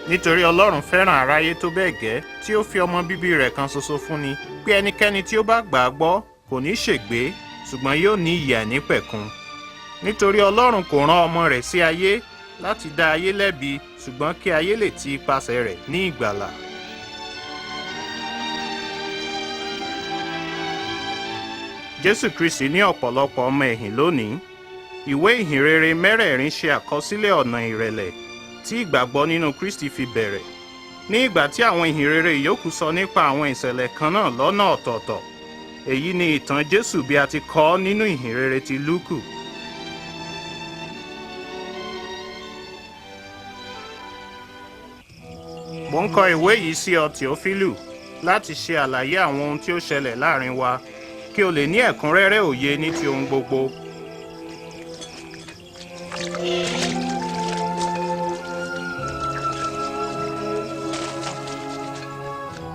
Nítorí Ọlọ́run fẹ́ràn aráyé tó bẹ́ẹ̀ gẹ́ tí ó fi ọmọ bíbí rẹ̀ kan ṣoṣo fúnni, pé ẹnikẹ́ni tí ó bá gbà á gbọ́ kò ní ṣègbé, ṣùgbọ́n yóò ní ìyè àìnípẹ̀kun. Nítorí Ọlọ́run kò rán ọmọ rẹ̀ sí ayé láti dá ayé lẹ́bi, ṣùgbọ́n kí ayé lè ti ipasẹ̀ rẹ̀ ní ìgbàlà. Jésù Kristi ní ọ̀pọ̀lọpọ̀ ọmọ ẹ̀yìn lónìí. Ìwé ìhìnrere mẹ́rẹ̀ẹ̀rin ṣe àkọsílẹ̀ ọ̀nà ìrẹ̀lẹ̀ tí ìgbàgbọ́ nínú Kristi fi bẹ̀rẹ̀. Ní ìgbà tí àwọn ìhìnrere ìyókù sọ nípa àwọn ìṣẹ̀lẹ̀ kan náà lọ́nà ọ̀tọ̀ọ̀tọ̀. Èyí ni ìtàn Jésù bí a ti kọ ọ́ nínú ìhìnrere ti Lúùkù. Mo ń kọ ìwé yìí sí ọ, Tèófílù, láti ṣe àlàyé àwọn ohun tí ó ṣẹlẹ̀ láàrin wa, kí o lè ní ẹ̀kúnrẹ́rẹ́ òye ní ti ohun gbogbo.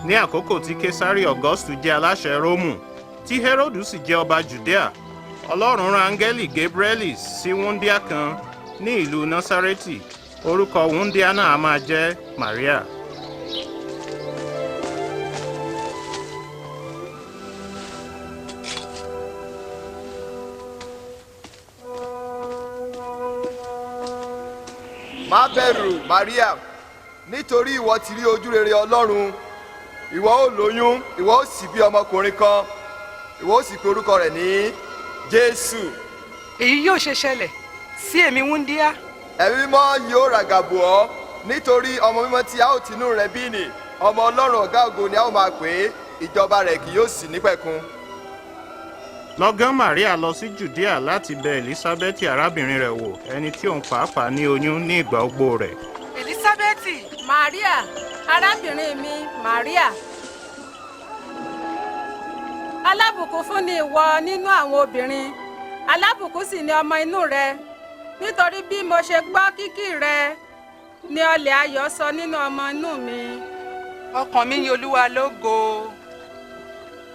Ní àkókò tí Késárì Augustu jẹ́ aláṣẹ Rómù, tí Héródù sì jẹ́ ọba Jùdíà, Ọlọ́run rán áńgẹ́lì Gabrieli sí wúńdíá kan ní ìlú Násárẹ́tì. Orúkọ wúńdíá náà a máa jẹ́ Màríà. Má bẹ̀rù, Maria, nítorí ìwọ ti rí ojú rere Ọlọ́run. Ìwọ ó lóyún, ìwọ ó sì bí ọmọkùnrin kan, ìwọ ó sì pe orúkọ rẹ̀ ní Jésù. Èyí yóò ṣe ṣẹlẹ̀ sí èmi wúńdíá? Ẹ̀mí mímọ́ yóò ràgà bò ọ́, nítorí ọmọ mímọ́ tí a ó tinú rẹ̀ bí nì, ọmọ Ọlọ́run Ọ̀gá Ògo ni a ó máa pè é. Ìjọba rẹ̀ kì yóò sì nípẹ̀kun. Lọ́gán Màríà lọ sí Jùdíà láti bẹ Èlísábẹ́tì arábìnrin rẹ̀ wò, ẹni tí òun pàápàá ní oyún ní ìgbà ogbó rẹ̀. Elísábẹ́tì! Maria, arábìnrin mi Maria, alábùkún fún ni ìwọ nínú àwọn obìnrin, alábùkún sì ni ọmọ inú rẹ. Nítorí bí mo ṣe gbọ́ kíkí rẹ ni ọlẹ̀ ayọ̀ sọ nínú ọmọ inú mi. Ọkàn mi yin Olúwa lógo,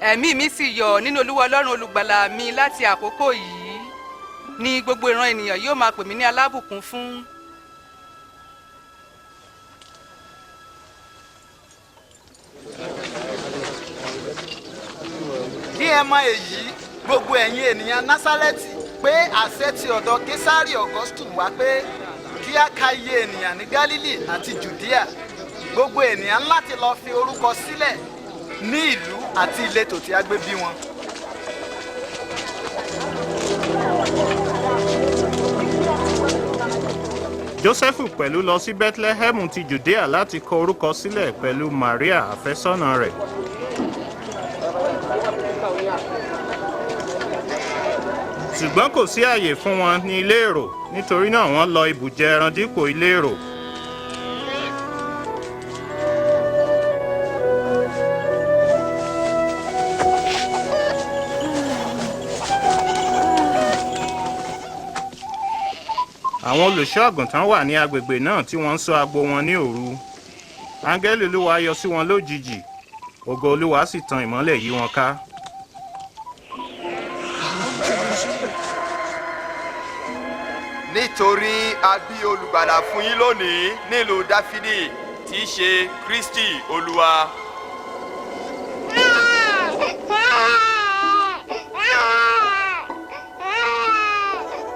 ẹ̀mí mi sì yọ̀ nínú Olúwa Ọlọ́run olùgbàlà mi. Láti àkókò yìí ni gbogbo ìran ènìyàn yóò máa pè mí ní alábùkún fún. Kí ẹ mọ èyí, gbogbo ẹ̀yin ènìyàn Násárẹ́tì, pé àṣẹ ti ọ̀dọ̀ Késárì Augustu wá pé kí a ka iye ènìyàn ní Gálílì àti Jùdíà. Gbogbo ènìyàn láti lọ fi orúkọ sílẹ̀ ní ìlú àti ìletò tí a gbé bí wọn. Jósẹ́fù pẹ̀lú lọ sí Bẹ́tílẹ́hẹ́mù ti Jùdíà láti kọ orúkọ sílẹ̀ pẹ̀lú Màríà àfẹ́sọ́nà rẹ̀. Ṣùgbọ́n kò sí àyè fún wọn ní ilé èrò, nítorí náà wọ́n lọ ibùjẹ ẹran dípò ilé èrò. Àwọn olùṣọ́ àgùntàn wà ní agbègbè náà tí wọ́n ń ṣọ́ agbo wọn ní òru. Áńgẹ́lì Olúwa yọ sí wọn lójijì, ògo Olúwa sì tan ìmọ́lẹ̀ yí wọn ká. Nítorí a bí olùgbàlà fún yín lónìí nílùú Dáfídì, tí í ṣe Kristi Olúwa.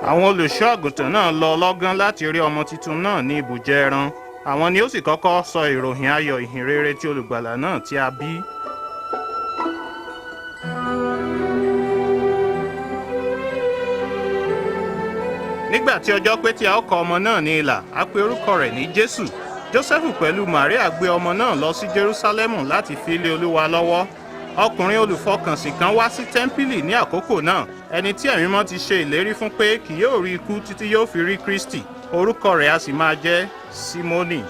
Àwọn olùṣọ́ àgùntàn náà lọ lọ́gán láti rí ọmọ tuntun náà ní ibùjẹ ẹran. Àwọn ni ó sì kọ́kọ́ sọ ìròyìn ayọ̀ ìhìnrere ti olùgbàlà náà tí a bí. Nígbà tí ọjọ́ pé tí a ó kọ ọmọ náà ní ilà, a pe orúkọ rẹ̀ ní Jésù. Jósẹ́fù pẹ̀lú Màríà gbé ọmọ náà lọ sí Jerúsálẹ́mù láti fi lé Olúwa lọ́wọ́. Ọkùnrin olùfọkànsìn kan wá sí tẹ́ḿpìlì ní àkókò náà, ẹni tí Ẹ̀mí Mímọ́ ti ṣe ìlérí fún pé kì yóò rí ikú títí yóò fi rí Kristi. Orúkọ rẹ̀ a sì máa jẹ́ Símónì.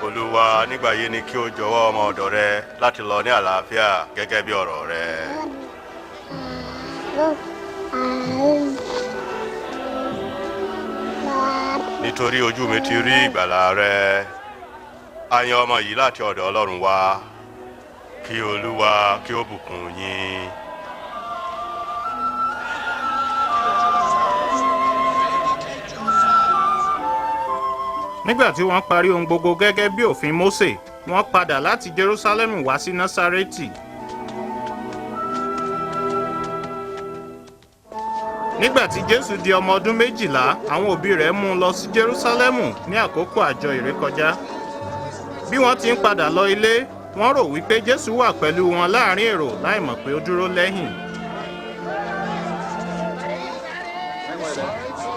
Olúwa, nígbà yìí ni kí o jọ̀wọ́ ọmọ ọ̀dọ̀ rẹ láti lọ ní àlàáfíà gẹ́gẹ́ bí ọ̀rọ̀ rẹ. Nítorí ojú mi ti rí ìgbàlà rẹ. A yan ọmọ yìí láti ọ̀dọ̀ Ọlọ́run wá. Kí Olúwa kí ó bùkún yín. Nígbà tí wọ́n parí ohun gbogbo gẹ́gẹ́ bí òfin Mósè, wọ́n padà láti Jerúsálẹ́mù wá sí Násárẹ́tì. Nígbà tí Jésù di ọmọ ọdún 12, àwọn òbí rẹ̀ mú un lọ sí Jerúsálẹ́mù ní àkókò àjọ ìrékọjá. Bí wọ́n ti ń padà lọ ilé, wọ́n rò wípé Jésù wà pẹ̀lú wọn láàrin èrò láìmọ̀ pé ó dúró lẹ́yìn.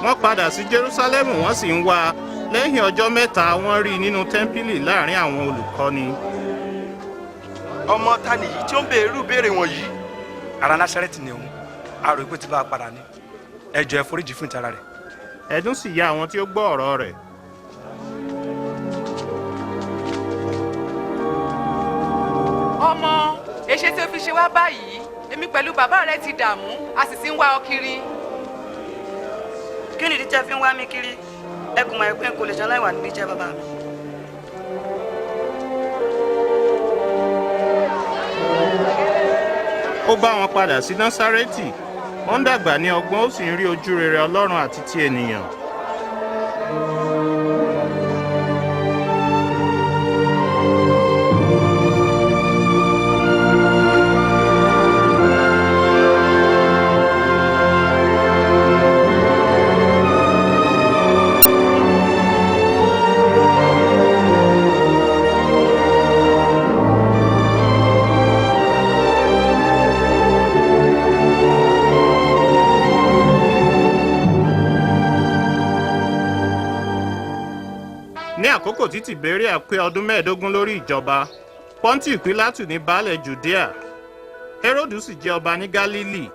Wọ́n padà sí Jerúsálẹ́mù, wọ́n sì ń wá a. Lẹ́yìn ọjọ́ 3, wọ́n rí i nínú tẹ́ḿpìlì láàrin àwọn olùkọ́ni. Ọmọ ta nìyí tí ó ń béèrè irú ìbéèrè wọ̀nyí? Ará Násárẹ́tì ni òun. A rò pé tí bá a padà ní. Ẹ jọ̀ọ́, ẹ foríjì fún ìtara rẹ̀. Ẹnu sì ya àwọn tí ó gbọ́ ọ̀rọ̀ rẹ̀. Ọmọ, èṣe tí o fi ṣe wá báyìí? Èmi pẹ̀lú bàbá rẹ ti dààmú, a sì ti ń wá ọ kiri. Kí nìdí tẹ́ fi ń wá mi kiri? Ẹ kò mọ̀ pé n kò lè ṣaláì wà níbi iṣẹ́ bàbá mi. Ó bá wọn padà sí Násárẹ́tì. Ó ń dàgbà ní ọgbọ́n, ó sì ń rí ojú rere Ọlọ́run àti ti ènìyàn. Ní àkókò tí Tìbéríà pé ọdún 25 lórí ìjọba, Pọ́ńtì Pílátù ní baálẹ̀ Jùdíà, Héródù sì jẹ́ ọba ní Gálílì,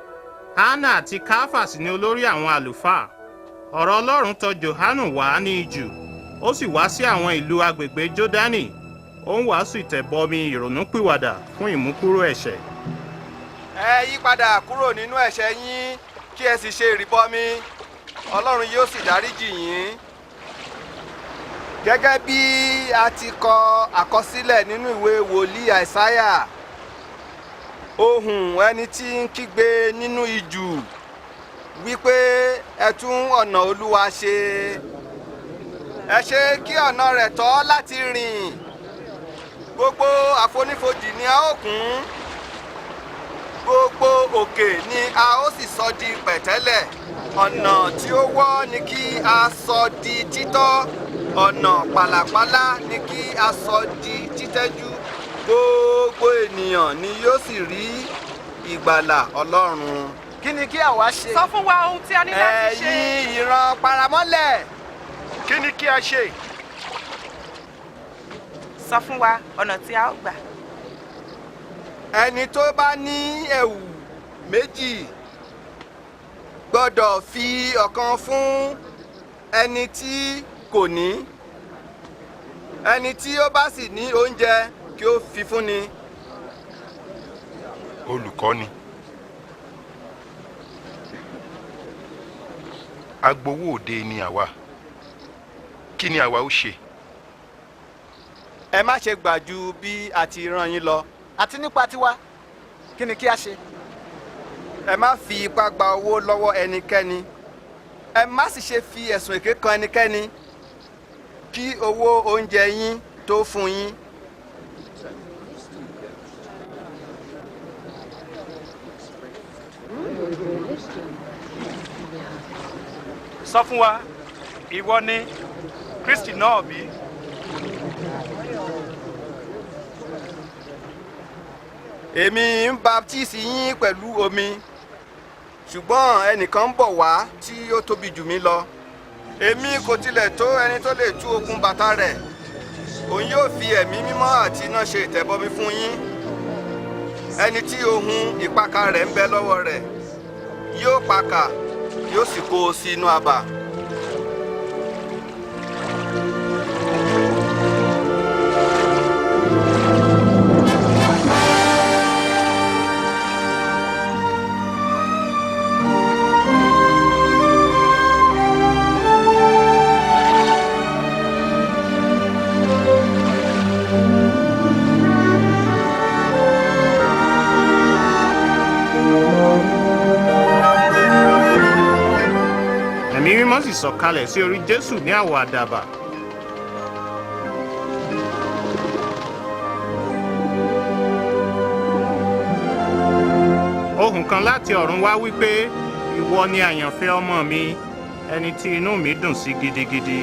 Hánà àti Káfà sì ní olórí àwọn àlùfáà. Ọ̀rọ̀ Ọlọ́run tọ̀ Jòhánù wá ní ijù, ó sì wá sí àwọn ìlú agbègbè Jódánì. Ó ń wàásù ìtẹ̀bọmi ìrònúpìwàdà fún ìmúkúrò ẹ̀ṣẹ̀. Ẹ yí padà kúrò nínú ẹ̀ṣẹ̀ yín, kí ẹ sì ṣe ìrìbọmi, Ọlọ́run yóò sì dáríjì yín, gẹ́gẹ́ bí a ti kọ àkọsílẹ̀ nínú ìwé wòlíì Àìsáyà: ohùn ẹni tí ń kígbe nínú ijù wípé, 'Ẹ tún ọ̀nà Olúwa ṣe, ẹ ṣe kí ọ̀nà rẹ̀ tọ́ láti rìn.' Gbogbo àfonífojì ni a ó kún, gbogbo òkè ni a ó sì sọ di pẹ̀tẹ́lẹ̀. Ọ̀nà tí ó wọ́ ni kí a sọ di títọ́, ọ̀nà pàlàpálá ni kí a sọ di títẹ́jú. Gbogbo ènìyàn ni yóò sì rí ìgbàlà Ọlọ́run." Kí ni kí àwa ṣe? Sọ fún wa ohun tí a ní láti ṣe. Ẹ̀yin ìran paramọ́lẹ̀! Kí ni kí a ṣe? Sọ fún wa ọ̀nà tí a ó gbà. Ẹni tó bá ní ẹ̀wù méjì gbọ́dọ̀ fi ọ̀kan fún ẹni tí kò ní. Ẹni tí ó bá sì ní oúnjẹ, kí ó fi fúnni. Olùkọ́ni, agbowó òde ni àwa. Kí ni àwa ó ṣe? Ẹ má ṣe gbà ju bí a ti rán yín lọ. Àti nípa tiwa, kí ni kí a ṣe? Ẹ má fi ipá gba owó lọ́wọ́ ẹnikẹ́ni, ẹ má sì ṣe fi ẹ̀sùn èké kan ẹnikẹ́ni, kí owó oúnjẹ yín tó fún yín. Sọ fún wa, ìwọ ni Kristi náà bí? Èmi ń baptisi yín pẹ̀lú omi, ṣùgbọ́n ẹnìkan ń bọ̀ wá tí ó tóbi jù mí lọ. Èmi kò tilẹ̀ tó ẹni tó lè tú okùn bàtà rẹ̀. Òun yóò fi Ẹ̀mí Mímọ́ àti iná ṣe ìtẹ̀bọmi fún yín. Ẹni tí ohun ìpakà rẹ̀ ń bẹ lọ́wọ́ rẹ̀ yóò pakà, yóò sì kó o sí inú abà. Ẹ̀mí Mímọ́ sì sọ̀kalẹ̀ sí orí Jésù ní àwọ̀ àdàbà. Ohùn kan láti ọ̀run wá wípé, ìwọ ni àyànfẹ́ ọmọ mi, ẹni tí inú mi dùn sí gidigidi.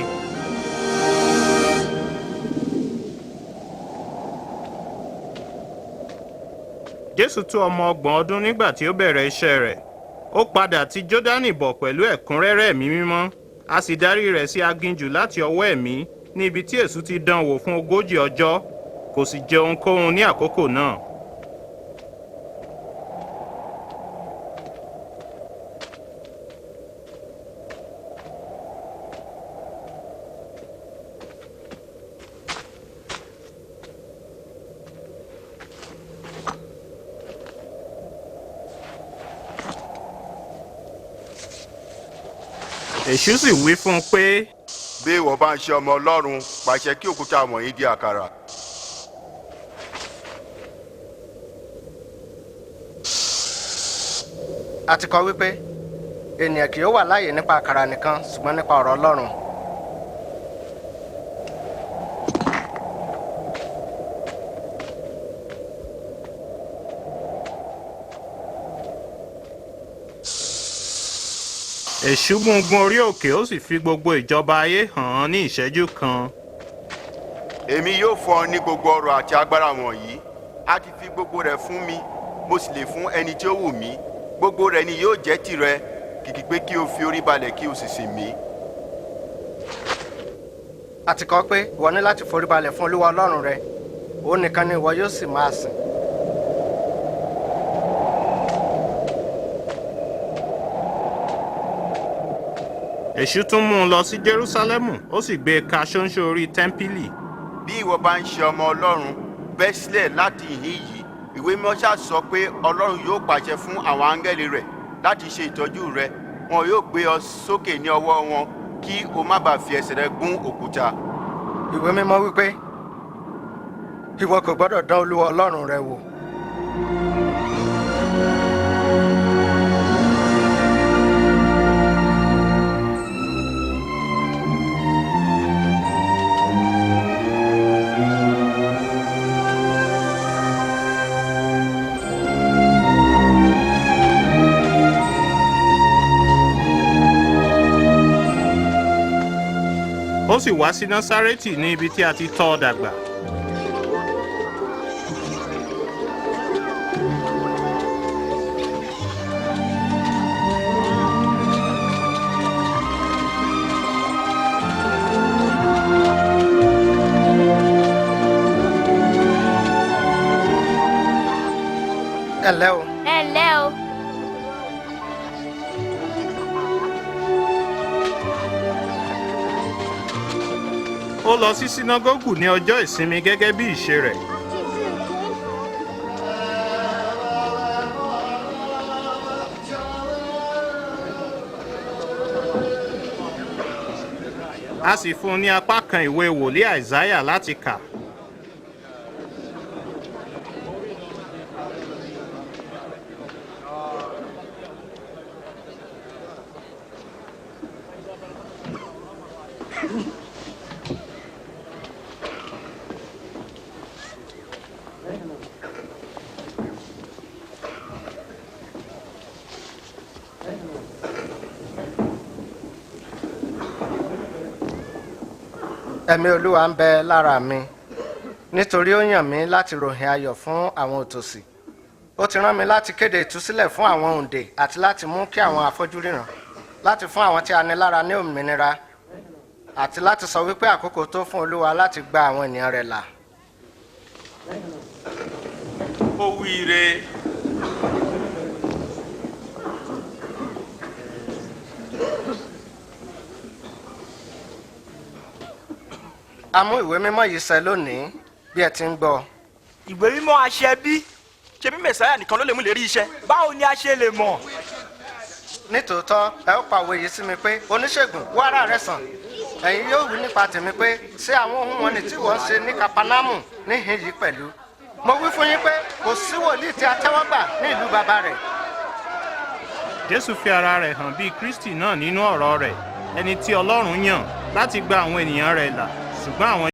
Jésù tó ọmọ 30 ọdún nígbà tí ó bẹ̀rẹ̀ iṣẹ́ rẹ̀. Ó padà ti Jódánì bọ̀ pẹ̀lú ẹ̀kúnrẹ́rẹ́ ẹ̀mí mímọ́, a sì darí rẹ̀ sí aginjù láti ọwọ́ ẹ̀mí ní ibi tí Èṣù ti dán wò fún 40 ọjọ́, kò sì jẹ ohunkóhun ní àkókò náà. Èṣù sì wí fún un pé. Bí ìwọ bá ń ṣe ọmọ Ọlọ́run, pàṣẹ kí òkúta wọ̀nyí di àkàrà. A ti kọ wípé ènìyàn kì yóò wà láàyè nípa àkàrà nìkan, ṣùgbọ́n nípa ọ̀rọ̀ Ọlọ́run. Èṣù mú un gun orí òkè, ó sì fi gbogbo ìjọba ayé hàn án ní ìṣẹ́jú kan. Èmi yóò fún ọ ní gbogbo ọrọ̀ àti agbára wọ̀nyí. A ti fi gbogbo rẹ̀ fún mi, mo sì lè fún ẹni tí ó wù mí. Gbogbo rẹ̀ ni yóò jẹ́ tìrẹ, kìkì pé kí o fi orí balẹ̀ kí o sì sìn mí. A ti kọ pé ìwọ ní láti foríbalẹ̀ fún Olúwa Ọlọ́run rẹ, òun nìkan ni ìwọ yóò sì máa sìn. Èṣù tún mú un lọ sí Jerúsálẹ́mù, ó sì gbé e ka ṣóńṣó orí tẹ́ḿpìlì. Bí ìwọ bá ń ṣe ọmọ Ọlọ́run, bẹ́ sílẹ̀ láti ìhín yìí. Ìwé mímọ́ ṣáà sọ pé Ọlọ́run yóò pàṣẹ fún àwọn áńgẹ́lì rẹ̀ láti ṣe ìtọ́jú rẹ. Wọn yóò gbé ọ sókè ní ọwọ́ wọn kí o má bàa fi ẹsẹ̀ rẹ gún òkúta. Ìwé mímọ́ wípé ìwọ kò gbọ́dọ̀ dán Olúwa Ọlọ́run rẹ wò. Ó sì wá sí Násárẹ́tì ní ibi tí a ti tọ́ ọ dàgbà. Ẹ ǹlẹ́ o. Ẹ ǹlẹ́ o. Ó lọ sí sínágọ́gù ní ọjọ́ ìsinmi gẹ́gẹ́ bí ìṣe rẹ̀. A sì fún un ní apá kan ìwé wòlíì Àìsáyà láti kà. Ẹ̀mí Olúwa ń bẹ lára mi, nítorí ó yàn mí láti ròhìn ayọ̀ fún àwọn òtòṣì. Ó ti rán mi láti kéde ìtúsílẹ̀ fún àwọn òǹdè àti láti mú kí àwọn afọ́jú ríran, láti fún àwọn tí a ní lára ní òmìnira, àti láti sọ wípé àkókò tó fún Olúwa láti gba àwọn ènìyàn rẹ̀ là. Ó wí ire. A mú ìwé mímọ́ yìí ṣẹ lónìí bí ẹ ti ń gbọ́. Ìwé mímọ́ àṣẹ bí? Ṣebí Mẹ̀sáyà nìkan ló lè mú ìlérí iṣẹ́? Báwo ni a ṣe lè mọ̀? Nítòótọ́ ẹ ó pa òwe yìí sí mi pé, oníṣègùn, wá ara rẹ sàn. Ẹ̀yin yóò wí nípa tèmi pé, ṣé àwọn ohun wọ̀nnì tí wọ́n ń ṣe ní Kapanamu níhìn yìí pẹ̀lú? Mo wí fún yín pé kò sí wòlíì tí a tẹ́wọ́ gbà ní ìlú bàbá rẹ̀. Jésù fi ara rẹ̀ hàn bíi Kristi náà nínú ọ̀rọ̀ rẹ̀, ẹni tí Ọlọ́run yàn láti gba àwọn ènìyàn rẹ̀ là, ṣùgbọ́n àwọn